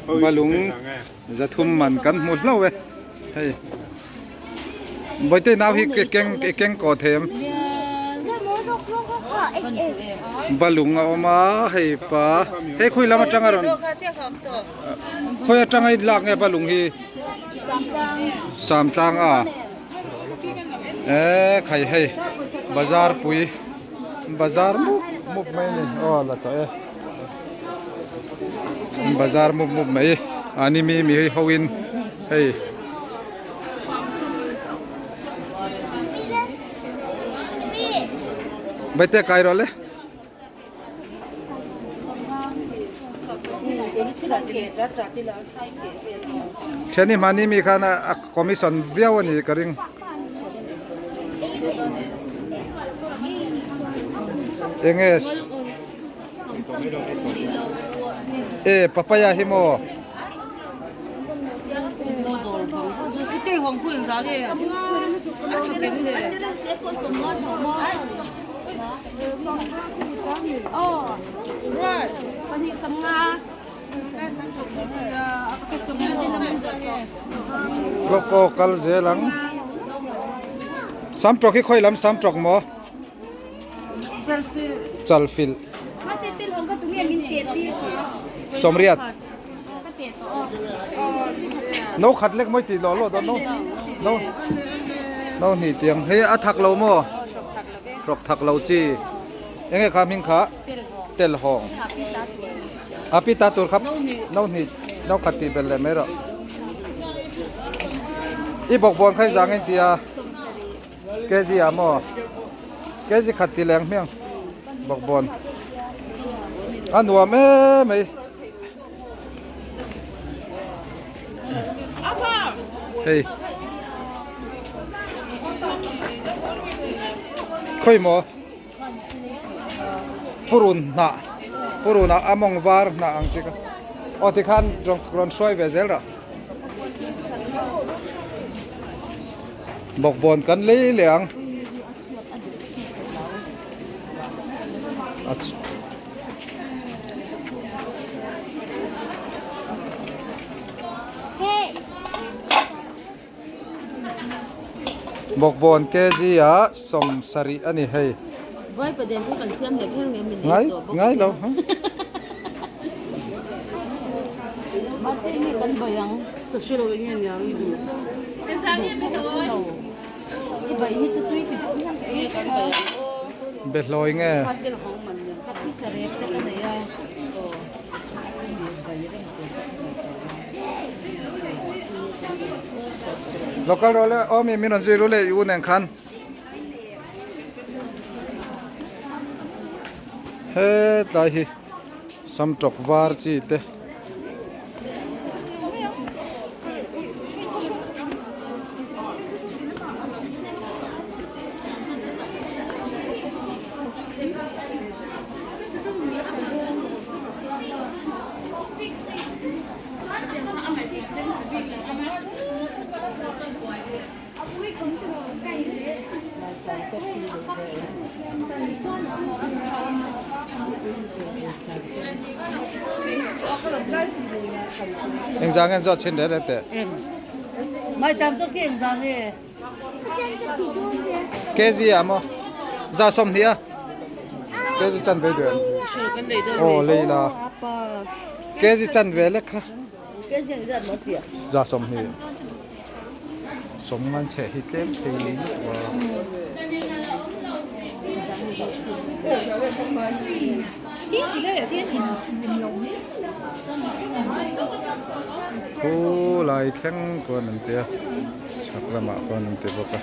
Balung zathum man kan hmu hlauh e hei Bawihte nau hi keng keng kaw thei em Balung a awm a hei pa hei khawi lam atanga rawn khawi atanga i lak nge balung hi Samtlang a eh khai hei bazar pui bazar mup mup mai a ni aw la tawh e bazar mup mup mai ani mi mi ho in hei Baite kai rawh le. Thiani hmani mi khan a commission viau a ni ka ring. Enge e papaya hi maw. Lawk aw kal zel ang. Samtawk hi khawi lam samtawk maw? Chalfilh. Sawmriat. No khat lek mawi tih lawh lawh dawn no. No no hnih tiang hei a thak lo maw? Hrawk thak lo chi. Enge kha hming kha? Telhawng. A pi ta tur kha no hnih no khat tih belh leh mai rawh. I bawkbawn kha i zang in tia. Kg ah maw? Kg khat ti leng hmiang bawkbawn a nuam em mai. Hei khawi maw purun hnah purun ah a mawng var hnah ang chi kha aw tikhan rawn hruai ve zel rah. Bawkbawn kan lei leh ang. Bawkbawn kg ah 70 a ni hei. Ngai ngai lo. Behlawi nge. Local rawh le aw mi min rawn zui ru le i u nen khan. Hetlai hi samtawk var chi te. Engzah nge an zawh chhin reh reh teh? Kg ah maw? Za 20 a? Kg chanve duh em? Aw lei la. Kg chanve lek kha. Za 20. Sawm ngan chheh hi tlem thei lutuk a. Khu lai thleng kuan an ti a chhak lamah kuan an ti bawk a.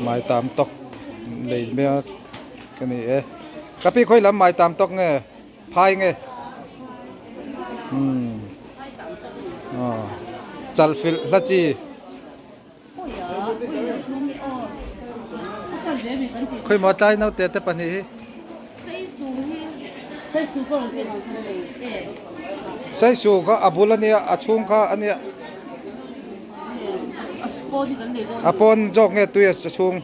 Mai tam tawk lei mek ka ni e. Ka pi khawi lam mai tam tawk nge? Phai nge? Umm. Aw. Chalfilh hla chi. Khawi maw tlai naute te pahnih hi? Saisu kha a bul a nia, a chhung kha a nia. A pawn zawk nge tui a chhung?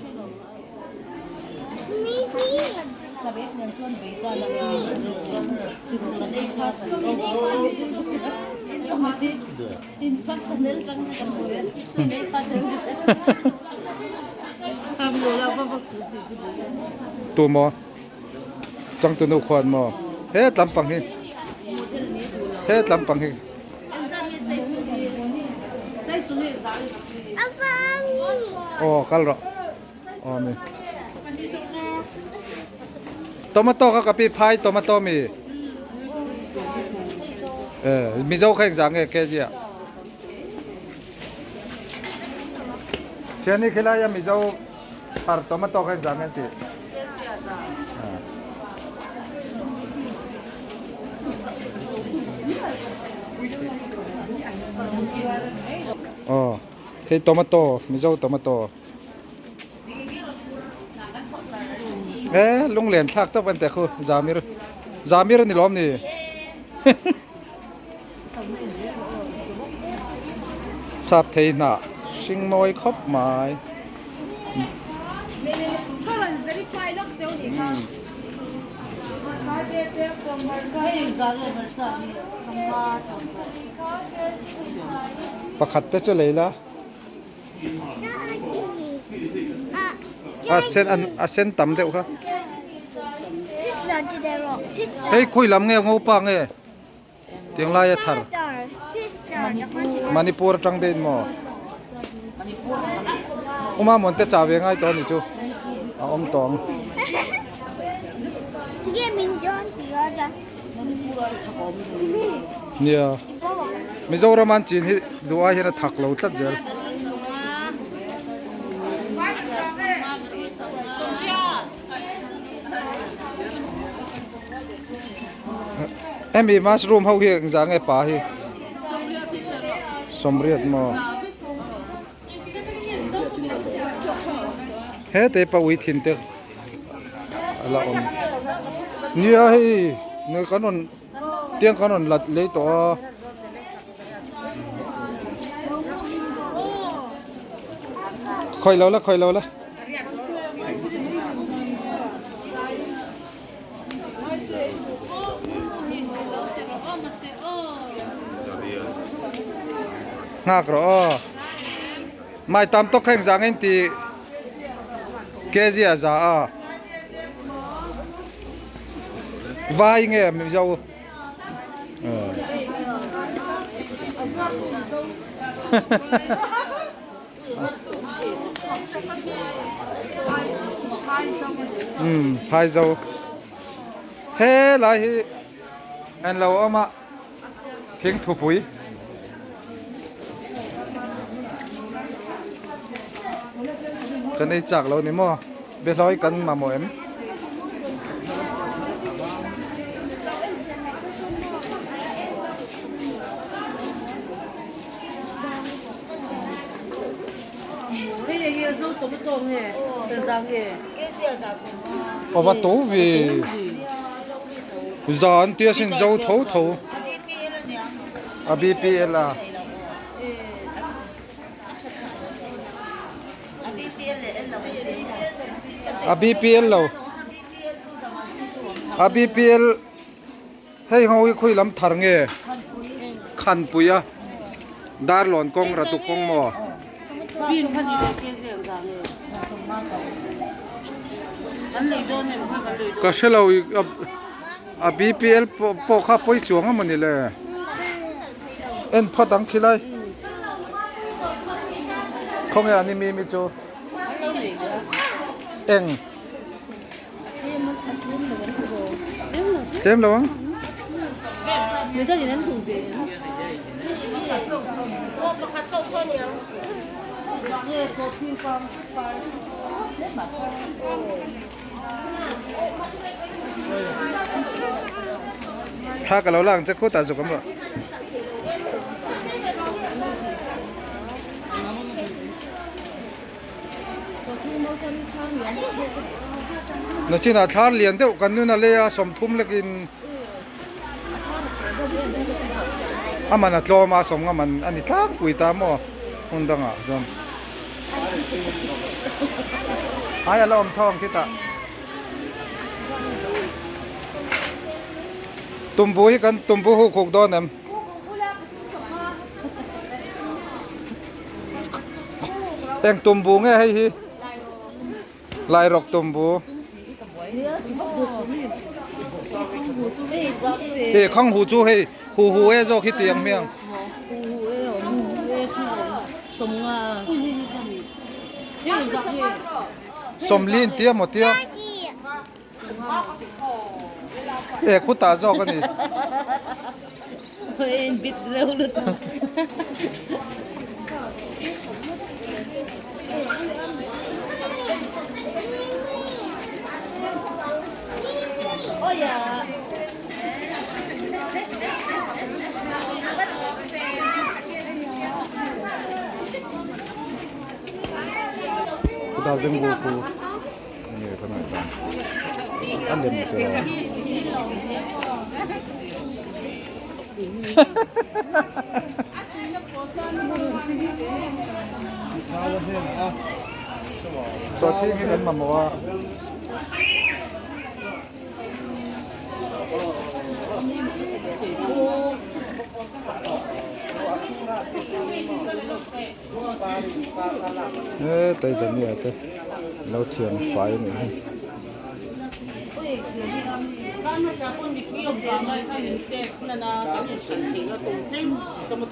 Tu maw? Changtunu khuan maw? He tlampang hi he tlampang hi Aw kal rawh. Aw mi. Tomato kha ka pi phai tomato mi. Eh Mizo kha engzah nge kg ah? Thiani khilai a Mizo thar tomato kha engzah nge an tih? Aw hei tomato Mizo tomato. E lunglen thlak tawp an teh khu Zamir Zamir a ni lawm ni Sap thei hnah hring mawi khawp mai. Pakhat te chu lei la. A sen a sen tam deuh kha. Hei khawi lam nge ngopa nge tiang laia thar Manipur atang deuhin maw Uma mawn te chah ve ngai tawh a nih chu a awm tawh ang. Nia Mizoram an chin hi duh ai hian a thak lo tlat zel. Hemi mushroom ho hi engzah nge pa hi sawmriat maw hete pa ui thin te a la awm nia hei nge kan rawn tiang kan rawn lat lei tawh a. Khawih lo la khawih lo la. Nghak rawh aw. Mai tam tawk kha engzah nge in ti kg a za a. Vai nge Mizo. Umm phaizo helai hi an lo awm a thing thupui kan ei chak lo ni maw behlawi kan mamawh em. A va to ve za an tia sin zo tho tho a BPL a a BPL lo a BPL Hei ho hi khawi lam thar nge Khanpui a Darlawn kawng Ratu kawng maw? Ka hre lo a BPL pawh kha pawi chuang a mawni le en phawt ang khilai khawnge an i mi mi chu eng. Tlem lo ang. Thla ka lo la ang che khutah zuk awm rawh. Nachinah thlar lian deuh kan nun a lei a 30 lekin a man a tlawm a sawm nga man a ni tlangpui ta maw hmun dangah chuan ai a la awm tho ang khitah. Tumbu hi kan tumbu hu khuk dawn em? Eng tumbu nge hei hi? Lairawk tumbu. Hei khang hu chu hei hu hu e zawk hi tih ang hmiang. Sawmli in tia maw tia? E khutah zawk a ni. Khutah ringbu khu. Nge ka ngaih dan a lem te rawh. Sawhthing hi kan mamawh a. Hetai Dania te lo thiam fai a nih hi.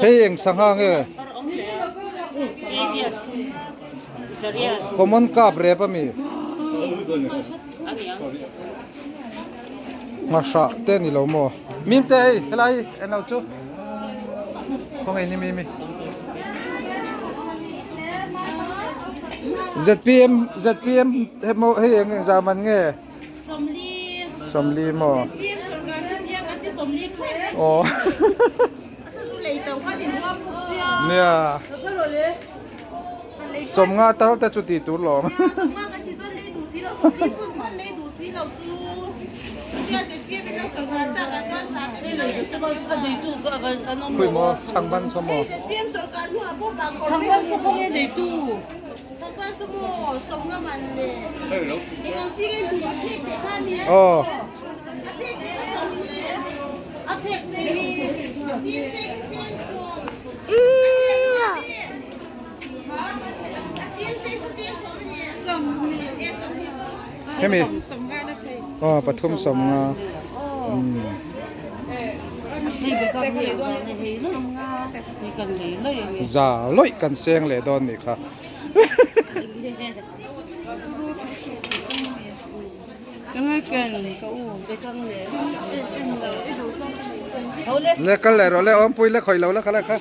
Hei eng sangha nge? Common carp rep a mi? Ngahra te a ni lo maw? Mimte hei helai en lo chu. Khawngaih ni Mimi. ZPM ZPM hemo hei eng eng zah man nge? Sawmli maw? Aw. Nia. Sawmnga tal te chu tih tur lawm. Khui maw chhangban saw maw. Aw. Hemi aw pathum sawmnga umm. Za lawih kan seng leh dawn nih kha. Le kal leh rawh le awmpui le khawih lo la kha le kha.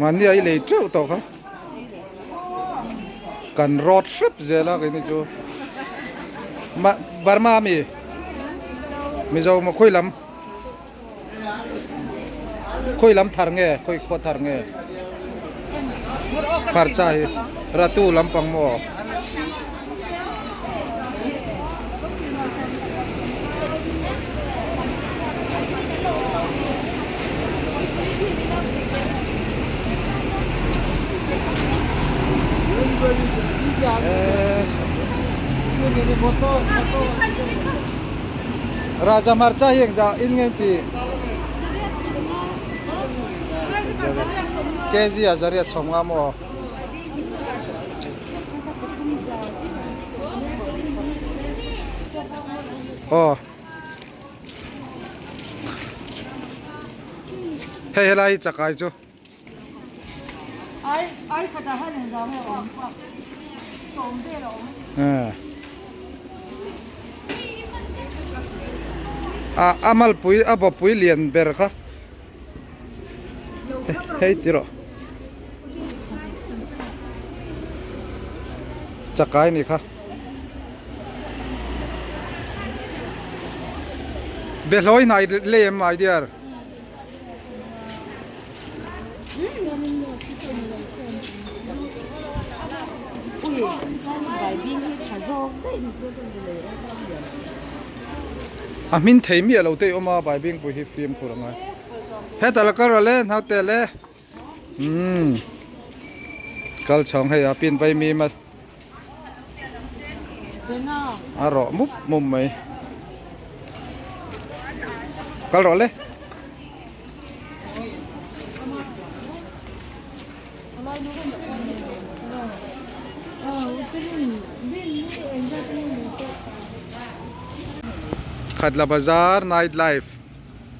Mahni a i lei teuh tawh kha kan rawt hrep zel a keini chu Burma ami Mizo maw khawi lam khawi lam thar nge khawi khaw thar nge hmarcha hi ratu lampang maw. Raja hmarcha hi engzah in nge an tih? Kg ah zariat sawmnga maw? Aw. Hei helai hi chakai chu. A a malpui a bawpui lian ber kha hei ti rawh chakai ni kha. Behlawi hnai lei em my dear. A hmin thei miah lo te i awm a baibingpui hi fimkhur a ngai. Heta la kal rawh le naute le umm kal chhawng hei a pin vai mim a a rawh mup mup mai. Kal rawh le. Khatla bazar night life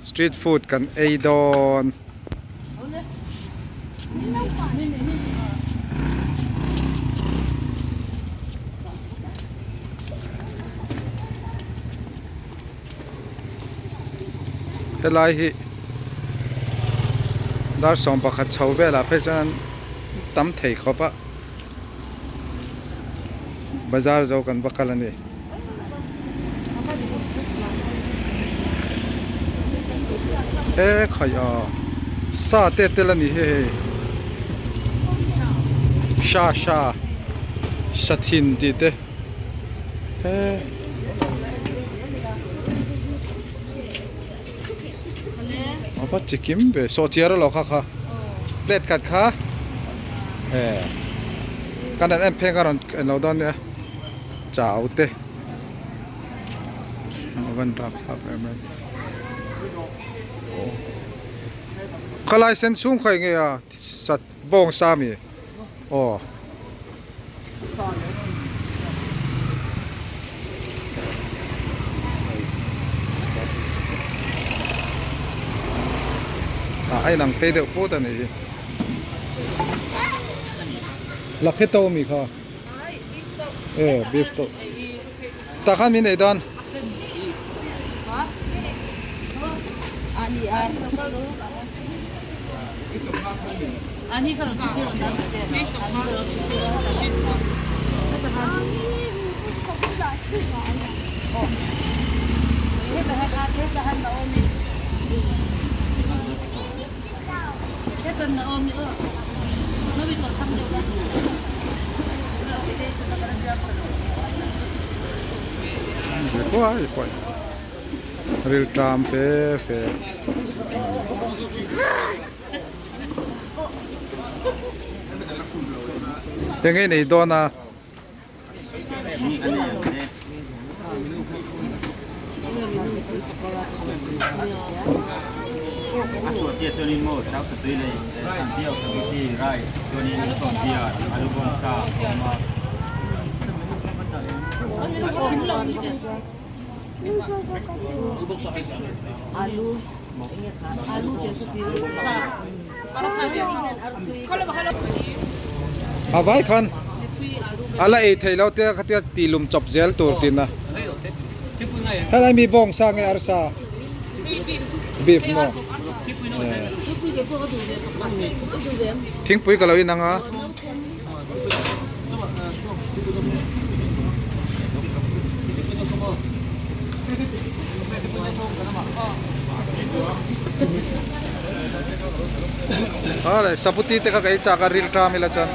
street food kan ei dawn. Helai hi dar 11 chho velah phei chuan tam thei khawp a bazar zo kan va kal a ni. E khaih a sa te tel a ni hi hei sha sha sathin tih te. A va chi kim ve sawh chiar alo kha kha plate khat kha e kan han en pheng a rawn en lo dawn nia chau te a van rak thlak em em khalai sen chhung kha enge a sat bawng sa mi aw. Ah a inang phei deuh put a nih hi la phe to mi kha e beef to tah khan min ei dawn. Rilṭam fe fe. Eng nge nei dawn a? A vai khan a la ei thei lo te khatia ti lum chawp zel tur tin a helai mi bawng sa nge arsa beef maw thingpui ka lo in ang a. Awle saputi te kha ka ei chak a ril ṭam ila chuan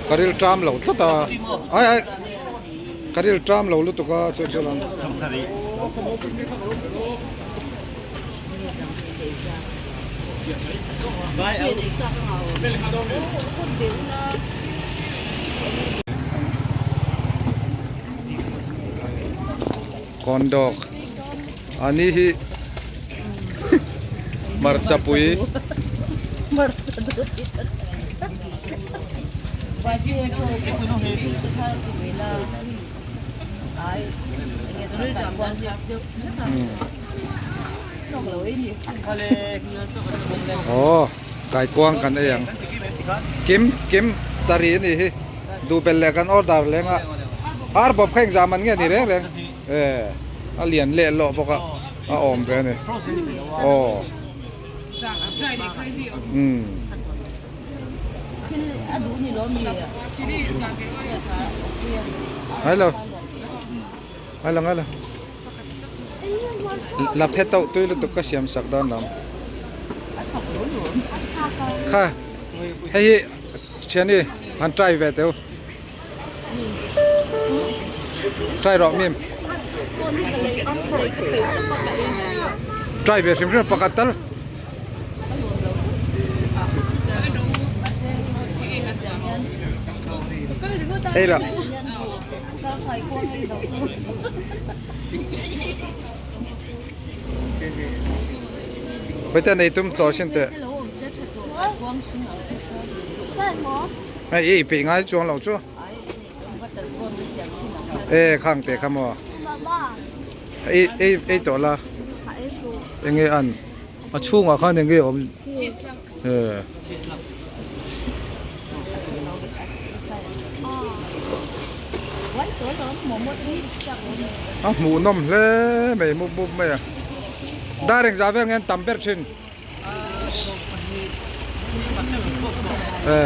ka ril ṭam lo tlat a ai ai ka ril ṭam lo lutuk a chu chu lam. Corn dog a ni hi hmarcha pui Aw kaikuang kan ei ang kim kim tari a nih hi duh belh leh kan order leng a ar bawp kha engzah man nge a ni reng reng e a lian leh lawh bawk a a awm ve a ni aw umm. Hello hello hello. La phe tauh tui lutuk ka siam sak dawn lo. Kha hei hi thiani han try ve teu. Try rawh mim. Try ve hrim hrim pakhat tal. Ei la. Vete nei tum chaw sin teh. Hei i peih ngai chuang lo chu. E khang te kha maw. Ei ei ei tawh la. Enge an a chhungah khan enge awm e. A hmuhnawm hle mai mup mup mai a. Dar engzah vel nge an tam ber thin. E.